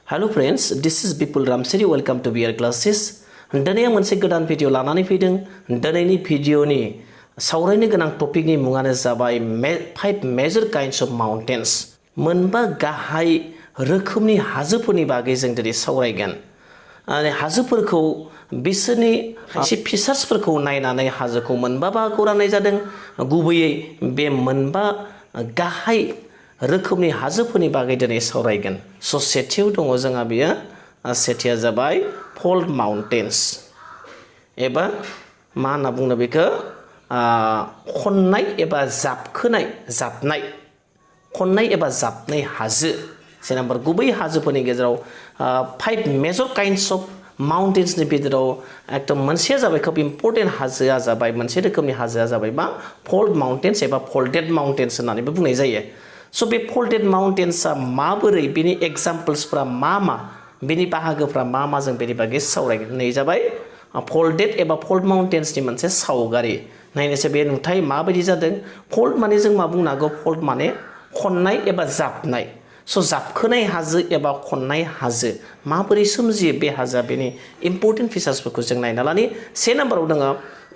Hello friends, this is Bipul Ramseri. Welcome to BR Classes. दिनै आं मोनसे गोदान भिडिअ लानानै फैदों। दिनैनि भिडिअनि सावरायनो गोनां टपिकनि मुङानो जाबाय 5 मेजर काइन्ड्स अफ माउन्टेन्स। मोनबा गाहाय रोखोमनि हाजोफोरनि बागै जों दिनै सावरायगोन। हाजोफोरखौ बिसोरनि खायसे फिचार्सफोरखौ नायनानै हाजोखौ मोनबा बाहागोआव राननाय जादों। गुबैयै बे मोनबा गाहाय रोखोमनि हाजोफोरनि बागै दिनै सावरायगोन। स' सेथियाव दङ जोंहा बेयो सेथिया जाबाय फल्ट माउन्टेन्स एबा मा होनना बुङो बेखौ खननाय एबा जाबनाय हाजो। से नाम्बार गुबै हाजोफोरनि गेजेराव 5 मेजर काइन्ड्स अफ माउन्टेन्सनि गेजेराव एकदम मोनसेया जाबाय खोब इम्पर्टेन्ट हाजोआ जाबाय मोनसे रोखोमनि हाजोआ जाबाय मा फल्ट माउन्टेन्स एबा फल्टेड माउन्टेन्स होननानैबो बुंनाय जायो। स' बे फल्टेड माउन्टेन्सआ माबोरै बेनि एग्जाम्पल्सफ्रा मा बेनि बाहागोफ्रा मा जों बेनि बागै सावरायगोन। नै जाबाय फल्टेड एबा फल्ट माउन्टेन्सनि मोनसे सावगारि। नायनोसै बे नुथाय माबायदि जादों। फल्ट माने जों मा बुंनो हागौ, फल्ट माने खननाय एबा जाबनाय। स' जाबखोनाय हाजो एबा खननाय हाजो माबोरै सोमजियो बे हाजोआ बेनि इम्पर्टेन्ट फिचार्सफोरखौ जों नायना लानि। से नाम्बाराव दङ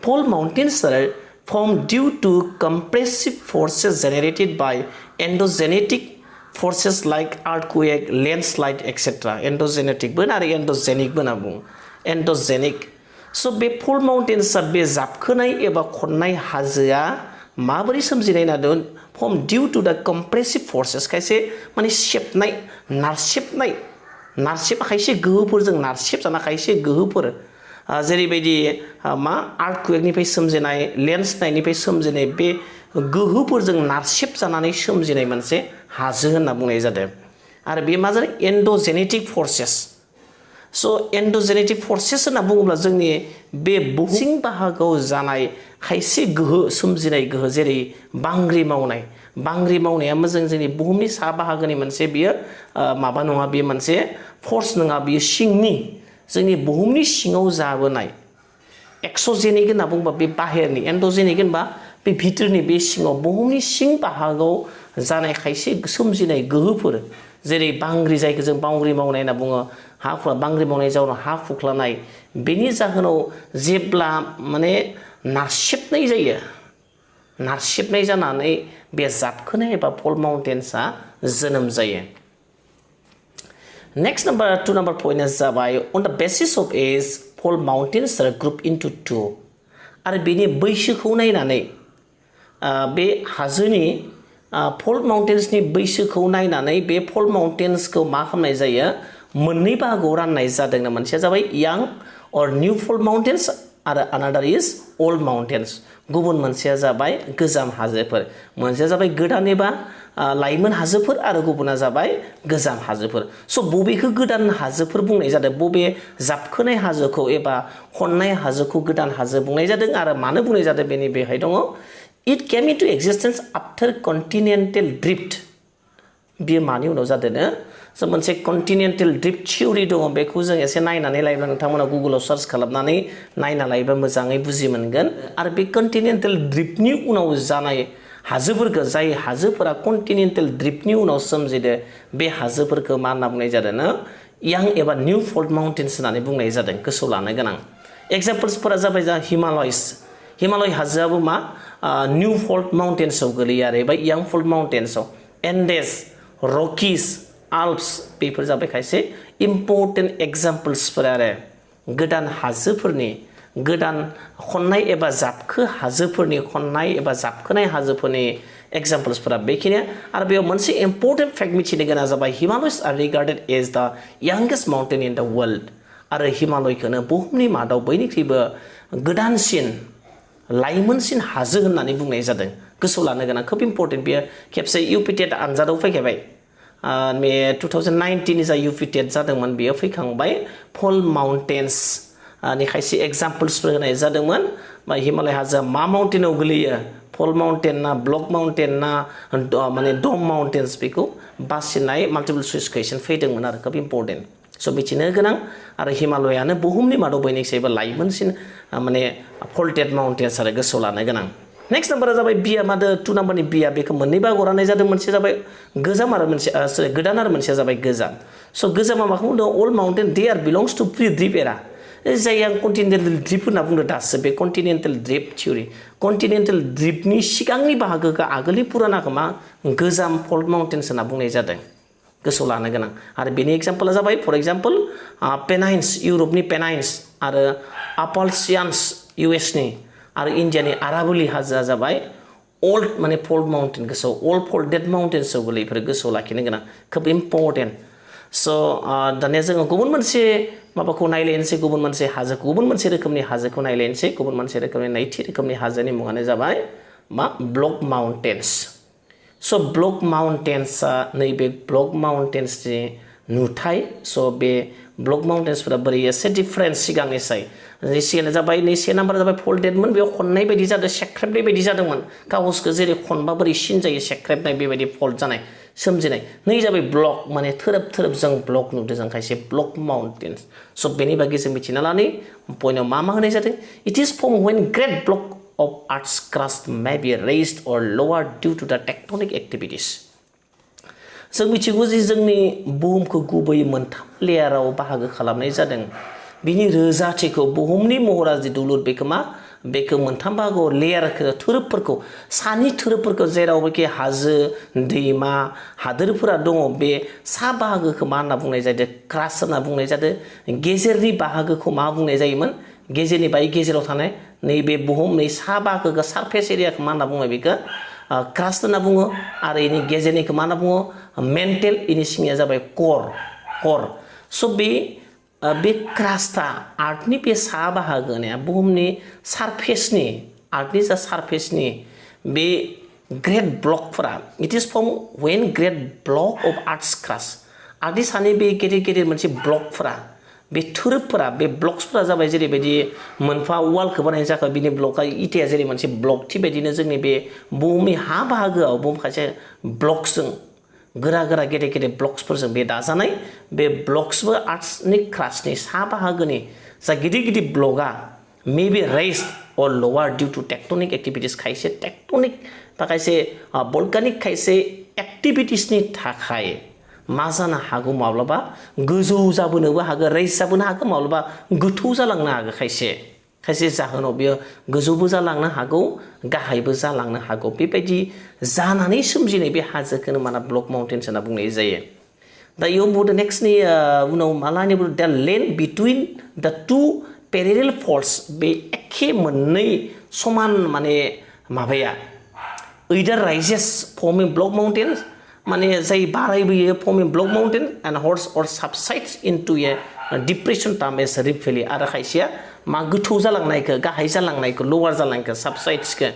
fault mountains formed due to compressive forces generated by endogenic forces like earthquake, landslide, etc. Endogenic बो आरो endogenic बो होनना बुङो। Endogenic. स' बे फल्ट माउन्टेन्सआ बे जाबखोनाय एबा खननाय हाजोआ माबोरै सोमजिनाय होनना formed due to the compressive forces खायसे माने सेबनाय नारसेब खायसे गोहोफोरजों नारसेब जाना खायसे गोहोफोर जेरैबायदि मा आर्थक्वेकनिफ्राय सोमजिनाय लेन्डस्लाइडनिफ्राय सोमजिनाय बे गोहोफोरजों नारसेब जानानै सोमजिनाय मोनसे हाजो होनना बुंनाय जादों। आरो बे मा जादों एन्डोजेनेटिक फर्सेस। स' एन्डोजेनेटिक फर्सेस होनना बुङोब्ला जोंनि बे बुहुम बाहागोआव जानाय खायसे गोहो सोमजिनाय गोहो जेरै बांग्रि मावनाया मोजां जोंनि बुहुमनि सा बाहागोनि मोनसे बियो माबा नङा, बेयो मोनसे फर्स नङा, बियो सिंनि जोंनि बुहुमनि सिङाव जाबोनाय एक्सजेनिक होनना बुंबा बे बाहेरनि, एन्डोजेनिक होनबा बे भितरनि बे सिङाव बुहुमनि सिं बाहागोआव जानाय खायसे सोमजिनाय गोहोफोर जेरै जायखौ जों बांग्रि मावनाय होनना बुङो। बांग्रि मावनाय जाउनाव हा खुख्लानाय बेनि जाहोनाव जेब्ला माने नारसेबनाय जानानै बे जाबखोनाय एबा फल्ट माउन्टेन्सआ जोनोम जायो। Next number 2 number point is जाबाय on the basis of age fault mountains are grouped into 2 आरो बेनि बैसोखौ नायनानै बे हाजोनि फल्ट माउन्टेन्सनि बैसोखौ नायनानै बे फल्ट माउन्टेन्सखौ मा खालामनाय जायो मोननै बाहागोआव राननाय जादों। मोनसेया जाबाय यां और निउ फल्ट माउन्टेन्स आरो अनादार इज ओल्ड माउन्टेन्स। गुबुन मोनसेया जाबाय गोजाम हाजोफोर। मोनसेया जाबाय गोदान एबा लाइमोन हाजोफोर आरो गुबुना जाबाय गोजाम हाजोफोर। स' बबेखौ गोदान हाजोफोर बुंनाय जादों, बबे जाबखोनाय हाजोखौ एबा खननाय हाजोखौ गोदान हाजो बुंनाय जादों आरो मानो बुंनाय जादों बेनि बेहाय दङ it came into existence after continental drift. बियो मानि उनाव जादों स' मोनसे कन्टिनेन्टेल ड्रिफ्ट थियरि दङ, बेखौ जों एसे नायनानै लायोब्ला नोंथांमोना गुगोलाव सार्च खालामनानै नायना लायोबा मोजाङै बुजि मोनगोन। आरो बे कन्टिनेन्टेल ड्रिफ्टनि उनाव जानाय हाजोफोरखौ जाय हाजोफोरा कन्टिनेन्टेल ड्रिफ्टनि उनाव सोमजिदो बे हाजोफोरखौ मा होनना बुंनाय जादों यां एबा निउ फल्ट माउन्टेन्स होननानै बुंनाय जादों। गोसोआव लानो गोनां एग्जाम्पल्सफोरा जाबाय हिमालय हाजोआबो मा निउ फल्ट माउन्टेन्सआव गोलैयो आरो एबा यां फल्ट माउन्टेन्सआव। एन्डेस, रकिस, आल्प्स बेफोर जाबाय खायसे इम्पर्टेन्ट एग्जाम्पल्सफोर आरो गोदान हाजोफोरनि गोदान खननाय एबा जाबखोनाय हाजोफोरनि एग्जाम्पल्सफोरा बेखिनि। आरो बेयाव मोनसे इम्पर्टेन्ट फैक्ट मिथिनो गोनां जाबाय हिमालयस आर रिगार्डेड एज द यांगेस्ट माउन्टेन इन द वर्ल्ड। आरो हिमालयखौनो बुहुमनि मादाव बयनिख्रुइबो गोदानसिन लाइमोनसिन हाजो होननानै बुंनाय जादों। गोसोआव लानो गोनां खोब इम्पर्टेन्ट। बेयो खेबसे इउपिटेट आनजादाव फैखाबाय। बे 2019 जा इउपिटेट जादोंमोन बेयो फैखांबाय। फल्ट माउन्टेन्स नि खायसे एग्जाम्पल्सफोर होनाय जादोंमोन। हिमालय हाजोआ मा माउन्टेनाव गोलैयो, फल्ट माउन्टेन ना ब्लक माउन्टेन ना माने डम माउन्टेन्स, बेखौ बासिनाय माल्टिपल चुइस कुइसन फैदोंमोन आरो खोब इम्पर्टेन्ट। स' मिथिनो गोनां। आरो हिमालयानो बुहुमनि मादाव बयनिख्रुइबो लाइमोनसिन माने फल्टेड माउन्टेन्स आरो गोसोआव लानो गोनां। नेक्स्ट नाम्बारा जाबाय बिया मादो 2 नाम्बारनि बिया बेखौ मोननै बाहागोआव राननाय जादों मोनसे जाबाय गोजाम आरो मोनसे गोदान आरो मोनसेया जाबाय गोजाम स' गोजामा माखौ बुंदों all mountain they are belongs to pre drift era जाय आं कन्टिनेन्टेल ड्रिप होनना बुंदों दासो बे कन्टिनेन्टेल ड्रिप थिउरि कन्टिनेन्टेल ड्रिपनि सिगांनि बाहागोखौ आगोलनि पुरानाखौ मा गोजाम फल्ट माउन्टेन्स होनना बुंनाय जादों गोसोआव लानो गोनां आरो बेनि एग्जाम्पला जाबाय फर एग्जाम्पल पेनाइन्स इउरपनि पेनाइन्स आरो आपालसियान्स इउएसनि आरो इन्डियानि आरावली हाजोआ जाबाय ओल्ड माने फल्ट माउन्टेन गोसोआव ओल्ड फल्टेड माउन्टेन्सआव गोलैयो बेफोर गोसोआव लाखिनो गोनां खोब इम्परटेन्ट स' दानिया जोङो गुबुन मोनसे माबाखौ नायलायनोसै गुबुन मोनसे हाजोखौ गुबुन मोनसे रोखोमनि हाजोखौ नायलायनोसै गुबुन मोनसे रोखोमनि नैथि रोखोमनि हाजोनि मुङानो जाबाय मा ब्लक माउन्टेन्स स' ब्लक माउन्टेन्सआ नैबे ब्लक माउन्टेन्सनि नुथाय स' बे ब्लक माउन्टेन्सफोरा बोरै एसे डिफारेन्ट सिगांनिसाय सिगाङा जाबाय नै से नाम्बारा जाबाय फल्टेडमोन बेयाव खननाय बायदि जादों सेख्रेबनाय बायदि जादोंमोन कागजखौ जेरै खनबा बोरै सिन जायो सेख्रेबनाय बेबायदि फल्ट जानाय सोमजिनाय नै जाबाय ब्लक माने थोरोब थोरोब जों ब्लक नुदों जों खायसे ब्लक माउन्टेन्स स' बेनि बागै जों मिथिना लानि पइन्टआव मा होनाय जादों it is form when great block of Earth's crust may be raised or lowered due to the tectonic activities. जों मिथिगौ जे जोंनि बुहुमखौ गुबैयै मोनथाम लेयाराव बाहागो खालामनाय जादों बिनि रोजाथिखौ बुहुमनि महरा जि दुलुर बेखौ मोनथाम बाहागोआव लेयारखौ थोरोबफोरखौ सानि थोरोबफोरखौ जेरावखि हाजो दैमा हादोरफोरा दङ बे सा बाहागोखौ मा होनना बुंनाय जादों क्रास्ट होनना बुंनाय जादों गेजेरनि बाहागोखौ मा बुंनाय जायोमोन गेजेरनि बाय गेजेराव थानाय नैबे बुहुमनि सा बाहागोखौ सारफेस एरियाखौ मा होनना बुङो बेखौ क्रास्ट होनना बुङो आरो इनि गेजेरनिखौ मा होनना बुङो मेन्टेल इनि सिंनिया जाबाय कर स' बे क्रास्टआ आर्थनि बे सा बाहागोनिया बुहुमनि सारफेसनि आर्थनि जा सारफेसनि बे ग्रेट ब्लकफोरा it is form when great block of earth's crust आर्थनि सानि बे गेदेर गेदेर मोनसे ब्लकफोरा बे थोरोबफोरा बे ब्लक्सफोरा जाबाय जेरैबायदि मोनफा वालखौ बानायनाय जाखो बिनि ब्लकआ इटाया जेरै मोनसे ब्लक थि बायदिनो जोंनि बे बुहुमनि हा बाहागोआव बुहुम खायसे ब्लक्सजों गोरा गोरा गेदेर गेदेर ब्लक्सफोरजों बे दाजानाय बे ब्लक्सबो आर्थनि क्रास्टनि सा बाहागोनि जा गिदिर गिदिर ब्लकआ मे बि रेस्ड अर लवार डिउ टु टेक्टनिक एक्टिभिटिस खायसे टेक्टनिक बा खायसे भल्कानिक खायसे एक्टिभिटिसनि थाखाय मा जानो हागौ माब्लाबा गोजौ जाबोनोबो हागौ रेस जाबोनो हागौ माब्लाबा गोथौ जालांनो हागौ खायसे जाहोनाव बियो गोजौबो जालांनो हागौ गाहायबो जालांनो हागौ बेबायदि जानानै सोमजिनाय बे हाजोखौनो माना ब्लक माउन्टेन्स होनना बुंनाय जायो दा इयाव बुंदों नेक्स्टनि उनाव मालानि बुंदों दा land between the two parallel faults बे एखे मोननै समान माने माबाया ओइदार राइजेस फर्मिं ब्लक माउन्टेन्स माने जाय बारायबोयो forming block mountain and horst or subsides into a depression term as rift valley आरो खायसेया मा गोथौ जालांनायखौ गाहाय जालांनायखौ लवार जालांनायखौ साबसाइड्सखौ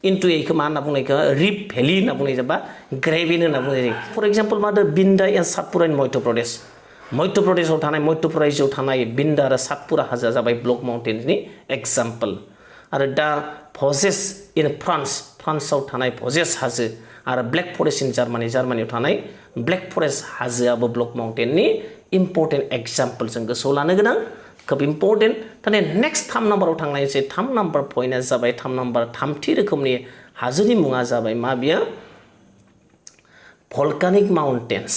इनटु एखौ मा होनना बुंनायखौ रिप भेलि होनना बुंनाय जाबा ग्रेभिन होनना बुंनाय जायो फर एग्जाम्पल मा होनो बिन्दा एन्ड सातपुरा इन मध्य प्रदेशआव थानाय मध्य प्रदेशआव थानाय बिन्दा आरो सातपुरा हाजोआ जाबाय ब्लक माउन्टेन्सनि एग्जाम्पल आरो दा भजेस इन फ्रान्सआव थानाय भजेस हाजो आरो ब्लेक फरेस्ट इन जार्मानियाव थानाय ब्लेक फरेस्ट हाजोआबो ब्लक माउन्टेननि इम्परटेन्ट एग्जाम्पल जों गोसोआव लानो गोनां खोब इम्परटेन्ट दानिया नेक्स्ट 3 नाम्बाराव थांनायसै 3 नाम्बार पइन्टआ जाबाय 3 नाम्बार थामथि रोखोमनि हाजोनि मुङा जाबाय मा बियो भल्कानिक माउन्टेन्स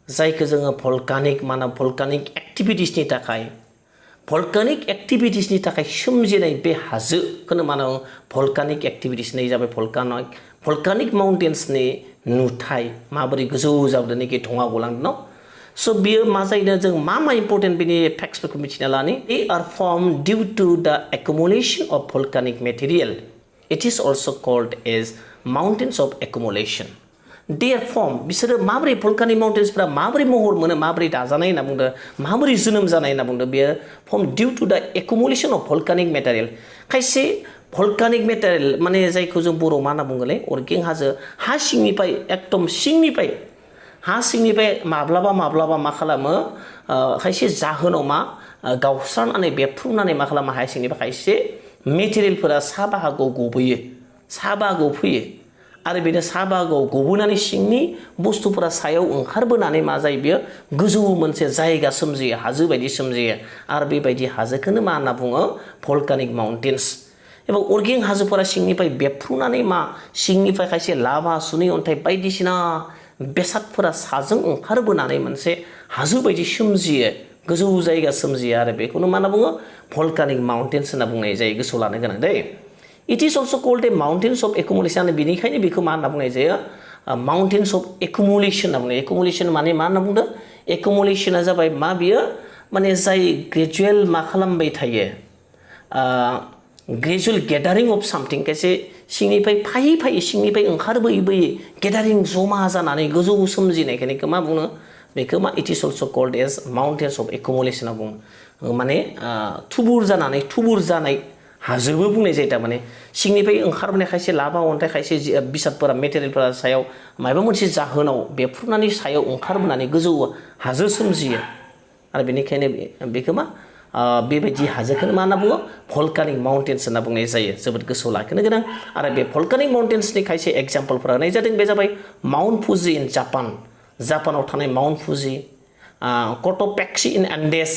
जायखौ जोङो भल्कानिक एक्टिभिटिसनि थाखाय सोमजिनाय बे हाजोखौनो मा होनो भल्कानिक एक्टिभिटिस नै जाबाय भल्कानिक माउन्टेन्सनि नुथाय माबोरै गोजौ जाबोदोंखि धङा गलांदों स' बियो मा जायो जों मा इम्परटेन्ट बेनि फेक्ट्सफोरखौ मिथिना लानि they are form due to the accumulation of volcanic material it is also called as mountains of accumulation they are form बिसोरो माबोरै भल्कानिक माउन्टेन्सफोरा माबोरै महर मोनो माबोरै दाजानाय होनना बुंदों माबोरै जोनोम जानाय होनना बुंदों बेयो form due to the accumulation of volcanic material खायसे भल्कानिक मेटेरियल माने जायखौ जों बर' मा होनना बुङोलै अरगें हाजो हा सिंनिफ्राय एकदम सिंनिफ्राय माब्लाबा मा खालामो खायसे जाहोनाव मा गावस्रानानै बेफ्रुनानै मा खालामो हा सिंनिफ्राय खायसे मेटेरियेलफोरा सा बाहागोआव फैयो आरो बेनो सा बाहागोआव गबोनानै सिंनि बुस्थुफोरा सायाव ओंखारबोनानै मा जायो बेयो गोजौ मोनसे जायगा सोमजियो हाजो बायदि सोमजियो आरो बेबायदि हाजोखौनो मा होनना बुङो भल्कानिक माउन्टेन्स एबा अरगें हाजोफोरा सिंनिफ्राय बेफ्रुनानै मा सिंनिफ्राय खायसे लाभा सुनै अन्थाइ बायदिसिना बेसादफोरा साजों ओंखारबोनानै मोनसे हाजो बायदि सोमजियो गोजौ जायगा सोमजियो आरो बेखौनो मा होनना बुङो भल्कानिक माउन्टेन्स होनना बुंनाय जायो गोसोआव लानो गोनां दै it is also called a mountains of accumulation बेनिखायनो बेखौ मा होनना बुंनाय जायो माउन्टेन्स अफ एकुमुलेसन होनना बुङो एकुमुलेसन माने मा होनना बुंदों एकुमुलेसना जाबाय मा बियो माने जाय ग्रेजुवेल मा खालामबाय थायो ग्रेजुवेल गेदारिं अफ सामथिं खायसे सिंनिफ्राय फायै फायै सिंनिफ्राय ओंखारबोयै बोयै गेदारिं जमा जानानै गोजौ सोमजिनायखायनो मा बुङो बेखौ मा it is also called as mountains of accumulation होनना बुङो माने थुबुर जानाय हाजोबो बुंनाय जायो थारमाने सिंनिफ्राय ओंखारबोनाय खायसे लाभा अन्थाइ खायसे बेसादफोरा मेटेरियेलफोरा सायाव माबा मोनसे जाहोनाव बेफ्रुनानै सायाव ओंखारबोनानै गोजौ हाजो सोमजियो आरो बेनिखायनो बेखौ मा बेबायदि हाजोखौनो मा होनना बुङो भल्कानिक माउन्टेन्स होनना बुंनाय जायो जोबोद गोसोआव लाखिनो गोनां आरो बे भल्कानिक माउन्टेन्सनि खायसे एग्जाम्पलफोरा होनाय जादों बे जाबाय माउन्ट फुजि इन जापानाव थानाय mount Fuji Cotopaxi in Andes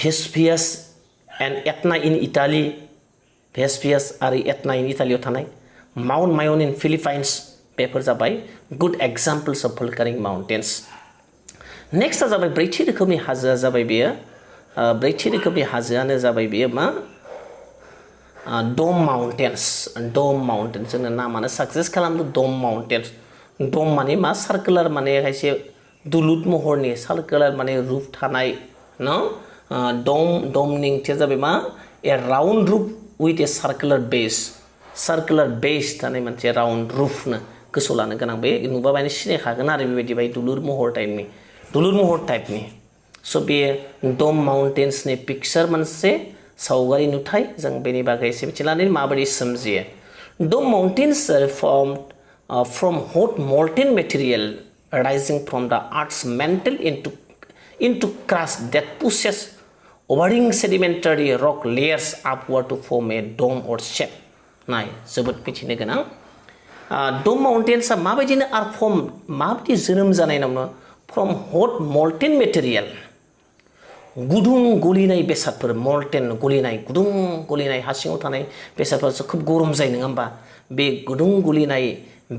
Vesuvius and Etna in Italy Vesuvius आरो एटना इन इटालियाव थानाय माउन्ट मायन इन फिलिपाइन्स बेफोर जाबाय गुड एग्जाम्पल्स अफ भल्कानिक माउन्टेन्स नेक्स्टआ जाबाय ब्रैथि रोखोमनि हाजोआ जाबाय बेयो ब्रैथि रोखोमनि हाजोआनो जाबाय बेयो मा डम माउन्टेन्स जोंनो नामानो साक्सेस खालामदों डम माउन्टेन्स डम माने मा सार्कुलार माने खायसे दुलुर महरनि सार्कुलार माने रुप थानाय न डमनि ओंथिया जाबाय मा a round roof with a circular base थानाय मोनसे राउन्ड रुफनो गोसोआव लानो गोनां बे नुबा बायनो सिनायखागोन आरो बेबायदि बाय दुलुर महर टाइपनि स' बे डम माउन्टेन्सनि पिक्चार मोनसे सावगारि नुथाय जों बेनि बागै एसे मिथिनानै माबायदि सोमजियो dome mountains from hot molten material rising from the earth's mantle into crust that pushes overing sedimentary rock layers upward to form a dome or shape नाय जोबोद मिथिनो गोनां डम माउन्टेन्सआ माबायदिनो माबायदि जोनोम जानाय नामनो फ्रम हट मल्टेन मेटेरियल गुदुं गलिनाय बेसादफोर मल्टेन गुदुं गलिनाय हा सिङाव थानाय बेसादफोरासो खोब गरम जायो नङा होमबा बे गुदुं गलिनाय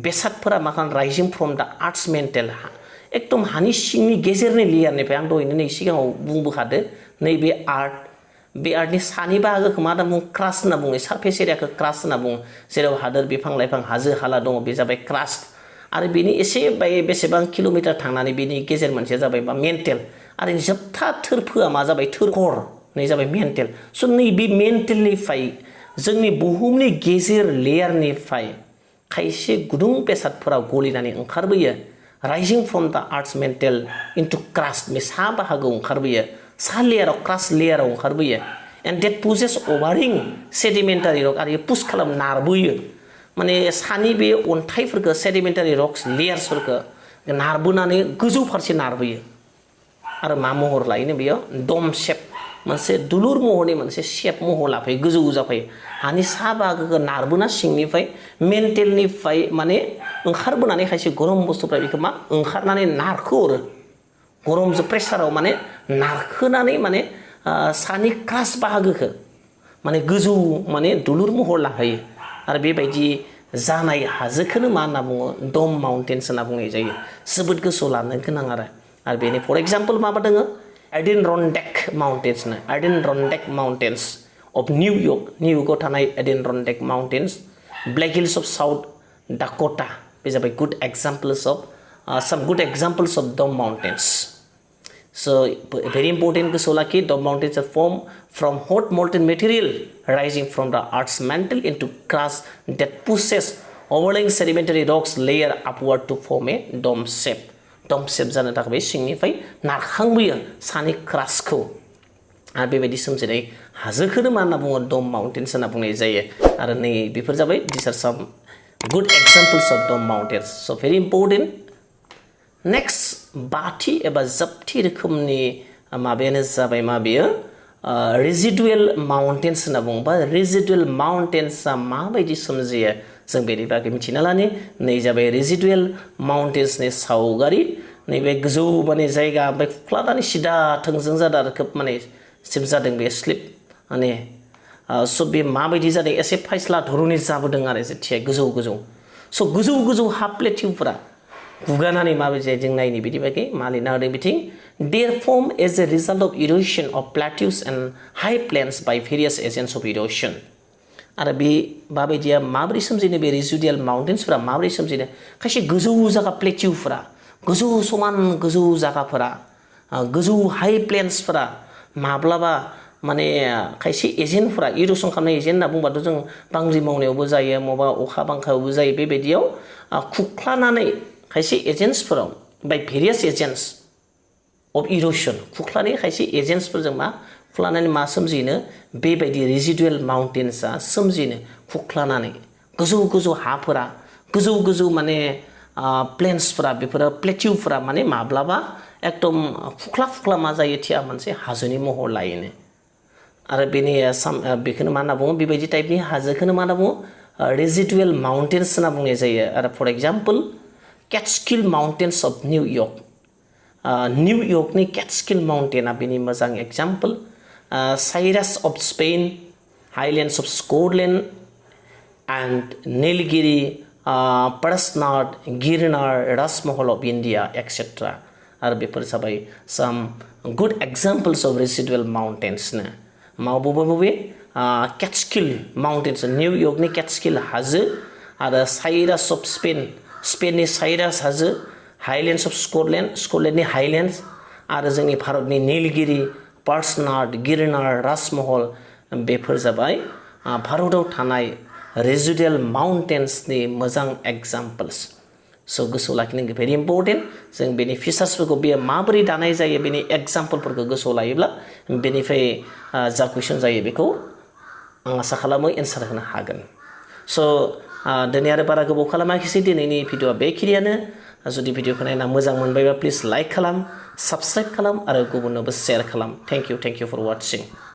बेसादफोरा मा खालामो rising from the earth's mantle एकदम हानि सिंनि गेजेरनि लेयारनिफ्राय आं दहायनो नै सिगाङाव बुंबोखादो नैबे बे आर्थनि सानि बाहागोखौ मा होनना बुङो क्रास्ट होनना बुङो सारफेस एरियाखौ क्रास्ट होनना बुङो जेराव हादोर बिफां लाइफां हाजो हाला दङ बे जाबाय क्रास्ट आरो बेनि एसे बेसेबां किल'मिटार थांनानै बेनि गेजेर मोनसेया जाबाय मा मेन्टेल आरो जोबथा थोरफोआ मा जाबाय थोरखर नै जाबाय मेन्टेल स' नैबे मेन्टेलनिफ्राय जोंनि बुहुमनि गेजेर लेयारनिफ्राय खायसे गुदुं बेसादफोरा गलिनानै ओंखारबोयो rising from the earth's mantle into crust बे सा बाहागोआव ओंखारबोयो सा लेयाराव क्रास्ट लेयाराव ओंखारबोयो एन्ड डेट पुजेस ओभारिं सेडिमेन्टारि रक आरो पुश खालाम नारबोयो माने सानि बे अन्थाइफोरखौ सेडिमेन्टारि रक्स लेयार्सफोरखौ नारबोनानै गोजौ फारसे नारबोयो आरो मा महर लायोनो बेयो डम शेप मोनसे दुलुर महरनि मोनसे शेप महर लाफायो गोजौ जाफायो हानि सा बाहागोखौ नारबोना सिंनिफ्राय मेन्टेलनिफ्राय माने ओंखारबोनानै खायसे गरम बुस्थुफ्रा बेखौ मा ओंखारनानै नारखोहरो गरमजों प्रेसाराव माने नारखोनानै माने सानि क्रास बाहागोखौ माने गोजौ माने दुलुर महर लाहोयो आरो बेबायदि जानाय हाजोखौनो मा होनना बुङो डम माउन्टेन्स होनना बुंनाय जायो जोबोद गोसोआव लानो गोनां आरो बेनि फर एग्जाम्पल माबा दङ एडिनरन्डेक माउन्टेन्स अफ निउयर्कआव थानाय Adirondack mountains black hills of south Dakota बे जाबाय good examples of some good examples of dome mountains. So very important गोसोआव लाखि dome mountains are formed from hot molten material rising from the earth's mantle into crust that pushes overlying sedimentary rocks layer upward to form a dome shape. Dome shape जानो थाखाय बे सिंनिफ्राय नारखांबोयो सानि क्रास्टखौ आरो बेबायदि सोमजिनाय हाजोखौनो मा होनना बुङो dome mountains होनना बुंनाय जायो आरो नै बेफोर जाबाय these are some good examples of dome mountains. So very important. Next बाथि एबा जोबथि रोखोमनि माबायानो जाबाय मा बेयो रेजिडुयेल माउन्टेन्स होनना बुङो बा रेजिडुयेल माउन्टेन्सआ माबायदि सोमजियो जों बेनि बागै मिथिना लानि नै जाबाय रेजिडुयेल माउन्टेन्सनि सावगारि नैबे गोजौ माने जायगा ओमफ्राय खुख्लानानै सिदा थोंजों जादों आरो खोब माने सिब जादों बे स्लिप माने स' बे माबायदि जादों एसे फायस्ला धरननि जाबोदों आरो जेथिया गोजौ गोजौ स' गोजौ गोजौ हा प्लेटिउफोरा गुगानानै माबायदि जायो जों नायनि बिदि बायदि मा लिरना होदों बिथिं there form as a result of erosion of plateaus and high plains by various agents of erosion आरो बे माबायदिया माबोरै सोमजिनो बे रेसिडुयेल माउन्टेन्सफोरा माबोरै सोमजिनो खायसे गोजौ जायगा प्लेटिउफोरा गोजौ समान गोजौ जायगाफोरा गोजौ हाई प्लेन्सफोरा माब्लाबा माने खायसे एजेन्टफोरा इरोसन खालामनाय एजेन्ट होनना बुंबाथ' जों बांग्रि मावनायावबो जायो माबा अखा बांखायावबो जायो बेबायदियाव खुख्लानानै खायसे एजेन्ट्सफोराव बाय भेरियास एजेन्ट्स अफ इरोसन खुख्लानाय खायसे एजेन्ट्सफोरजों मा खुख्लानानै मा सोमजिनो बेबायदि रेसिडुयेल माउन्टेन्सआ सोमजिनो खुख्लानानै गोजौ गोजौ हाफोरा गोजौ गोजौ माने प्लेन्सफोरा बेफोरो प्लेटिउफोरा माने माब्लाबा एकदम खुख्ला खुख्ला मा जायो थिया मोनसे हाजोनि महर लायोनो आरो बेनि बेखौनो मा होनना बुङो बेबायदि टाइपनि हाजोखौनो मा होनना बुङो रेसिडुयेल माउन्टेन्स होनना बुंनाय जायो आरो for example Catskill mountains of निउयर्क निउयर्कनि केटस्किल माउन्टेना बेनि मोजां example Sierras of Spain highlands of Scotland and Nilgiri Parasnath Girnar Rajmahal of India etcetera आरो बेफोर जाबाय some good examples of residual माउन्टेन्सनो बबे केटस्किल माउन्टेन्स निउयर्कनि केटस्किल हाजो आरो साइरास अफ स्पेननि साइरास हाजो हाइलेन्ड्स अफ स्कटलेण्डनि हाइलेन्ड्स आरो जोंनि भारतनि नीलगिरि पारसनाथ गिरनार राजमहल बेफोर जाबाय भारताव थानाय रेसिडुयेल माउन्टेन्सनि मोजां एग्जाम्पल्स स' गोसोआव लाखिनांगौ भेरि इम्परटेन्ट जों बेनि फिचार्सफोरखौ बेयो माबोरै दानाय जायो बेनि एग्जाम्पलफोरखौ गोसोआव लायोब्ला बेनिफ्राय जा कुइसन जायो बेखौ आं आसा खालामो एन्सार होनो हागोन स' दिनै आरो बारा गोबाव खालामाखिसै दिनैनि भिडिअआ बेखिनियानो जुदि भिडिअखौ नायना मोजां मोनबायबा प्लिज लाइक खालाम साबस्क्राइब खालाम आरो गुबुननोबो शेयार खालाम थेंक इउ फर वाचिं